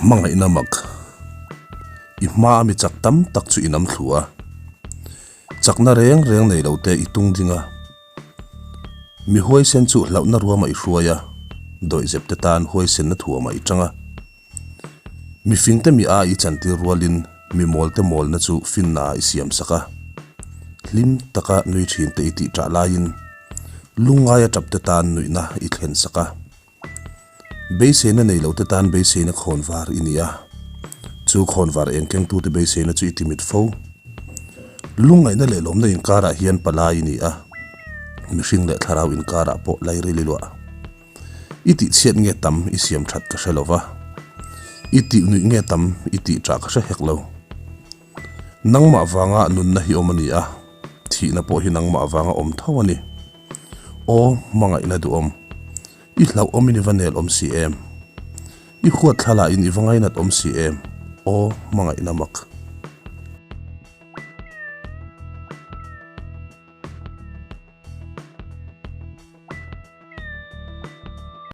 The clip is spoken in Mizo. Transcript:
Hmangaihna mak. I hma a mi chak tam tak chu i nam thlu a. Chakna reng reng nei lo te i tung ding a. Mi huaisen chu hlauhna ruamah i hruai a, dawihzep te tan huaisenna thuamah i tang a. Mi fingte mi a i chantir rualin mi mawlte mawlna chu finna ah i siam sak a. Hlim taka nui thin te i tih tah laiin lungngaia tap te tan nuihna i thlen sak a. Beiseina nei lote tan beiseina khawnvar i ni a, chu khawnvar eng kengtute beiseina chu i timit fo. Lungngaihna leh lawmna inkarah hian palai i ni a, mihring leh thlarau inkarah pawh lairil i luah. I tihchhiat nge tam i siam that ka hre lo va, i tih nuih nge tam i tih ṭah ka hre hek lo. Nangmah vanga nunna hi awm a ni a, thihna pawh hi nangmah vanga awm tho a ni. Aw, hmangaihna duhawm. I hlauhawmin i va nel awm si em? I huat thla lahin i va ngainat awm si em? Aw, hmangaihna mak.